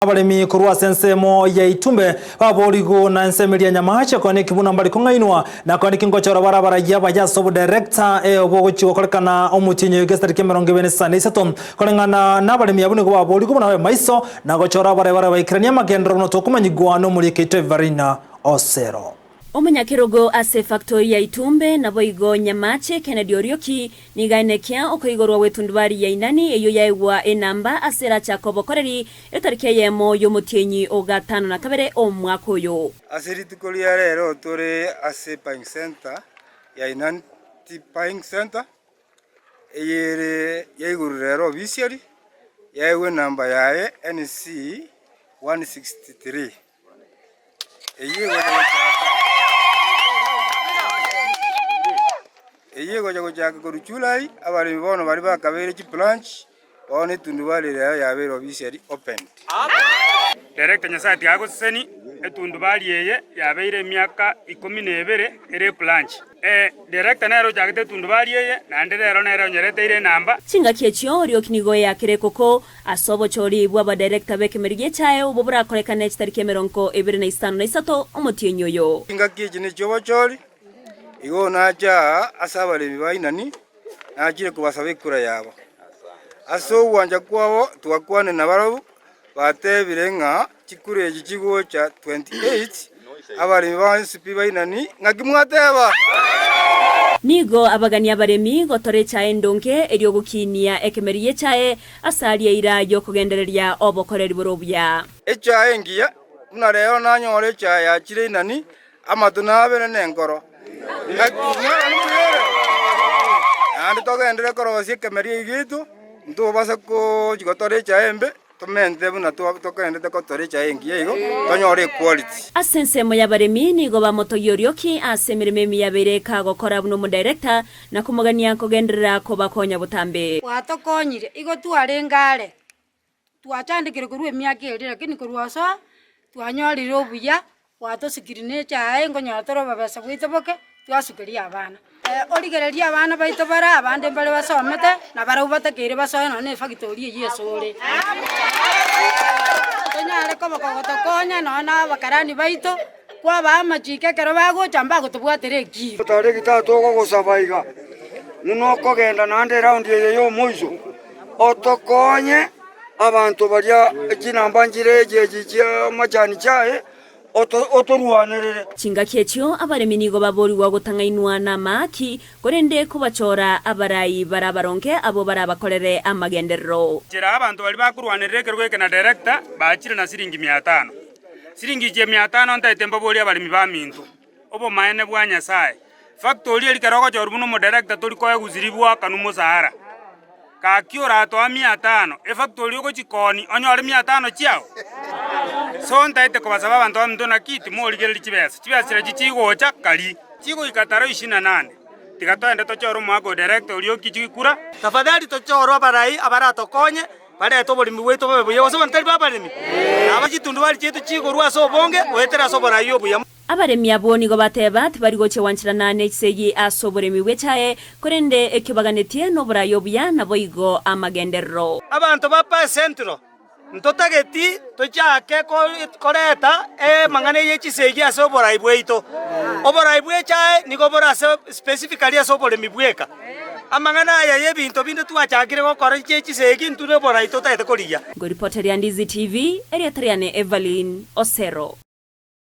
Abaremi korwa ase ensemo ya Itumbe baborigwe na ensemo eria Nyamache konya neki buna mbari kong'ainwa na konya neki ngochora bare abarayia abaya ase obodirector obogochia gokorekana omotienyi oyo gesitariki 29 koreng'ana na abaremi abwo nigo baborigwe buna babe maiso na gochora abarai bare baikeranie amagenderero buna tokomanyigwa nomoriike oito Everina Osero. Omonyakerogo ase efactori ya Itumbe, naboigo Nyamache Kennedy Orioki, nigo aenekia okoigorwa gw'etundubari ya Inani eyio yaegwa enamba ase erachake obokoreri etariki eyemo y'omotienyi o gatano na kabere omwaka oyo. Ase rituko ria rero tore ase Buying Centre ya Inani Tea Buying Centre, eyere yaigurure rero officially, yaegwa enamba yaye NC 163. Eyio egocha gochaka Eyio egocha gochaka korwa July, abaremi bono baria bakabeire chibranch, bono etundubari ere yaye yabeire officially opened. Director Nyasaye tiga agoseseni, etundubari eye yabeire emiaka ikomi na ebere ere ebranch. Director nere ochagete etundubari eye, naende rero nere onyereteire enamba. Chingaki echio Orioki nigo eakire ekoko Ase obochori bw'abadirector b'ekemeri gi'echae obwo borakorekane chitariki 23 omotienyi oyo. Chingaki echi nechi'obochori, igo nache aa ase abaremi ba inani, nachire kobasaba ekura yabo. Ase ogwancha kwabo twakwanire nabarabwo, batebire ng'a chikura echi chigocha 28, abaremi bonsi pi ba inani, ng'aki mwateba? Nigo abagania abaremi gotora echae endonge erio gokiinia ekemeri gi'echae Ase aria eira y'okogendereria obokoreri bore obuya. Echae engiya, buna rero nanyore echae yachire inani, amato nabere nenkoro. Naki mwana nomobere? Naende togenderere korosia ekemeria eki giaito, ntobasa gochia gotora echae embe, tomente buna togenderete gotora echae engiya igo, tonyore equality. Ase ensemo y'abaremi nigo bamotogia Orioki ase emeremo emiya abeire ekagokora buna omodirector Na komogania nkogenderera kobakonya botambe. Gwatokonyire, igo twarenge are, twachandekire korwa emiaka eria lakini korwa osoa twanyorire obuya, gwatosukirie na echae nkonyora tore obobesa bwaito boke, twasukeria abana. Origereria abana baito bare abande mbare basomete, na barabwo batakeire basoe nonye na efactory eywo esore. Tonyare koba kogotokonya nonye na abakarani baito. Kwabaa amachiko ekero bagocha mbagotobwatera ekiina. Tariki tata ogogosaba iga, buna okogenda naende eraundi eye y'omoiso, otokonye abanto baria chinamba nchire echi echi chi'amachani chiaye, otorwanerere. Chingaki echio abaremi nigo baborigwa gotang'ainwa namaaki, korende kobachora abarai bare abaronge abwo barabakorere amagenderero. Inchera abanto baria bakorwanerera ekerogo eke na director bachire na siringi mia tano. Siringi echi emia tano ntaete mbaborie abaremi baminto, obomaene bwa Nyasae. Factory eria ekero ogochorwa buna omodirector tori koegwa siri bwakanwa mosara. Gaki oratoa mia tano, efactory ogochi kooni onyore mia tano chiao? So ntaete kobasaba abanto baminto naki timorigereria chibesa, chibesa chiria chigocha kari. Chigoika tarehe ishirini na nane, tiga toende tochore omwaka o director oria oki chikura. Tafadhali tochorwe abarai abaratokonye Barete oboremi bwaito bobe buya, gose bono tari babaremi, na aba chitundubari chiaito chigorwe ase obonge goetera ase oborai obuya. Abaremi abwo nigo bateba, Tibari gochia gwancherana ne chisegi ase oboremi bw'echae, korende ekio baganetie noborai obuya, naboigo amagenderero. Abanto ba Paa Central, ntotageti tochake koreta amang'ana ye chisegi ase oborai bwaito. Oborai bw'echae nigo bore ase specifically ase oboremi bweka. Amang'ana aya y'ebinto binde twachakire gokora chie chisegi intwe noborai totagete korigia. Ngoripoteria Ndizi TV, erieta riane Evelyn Osero.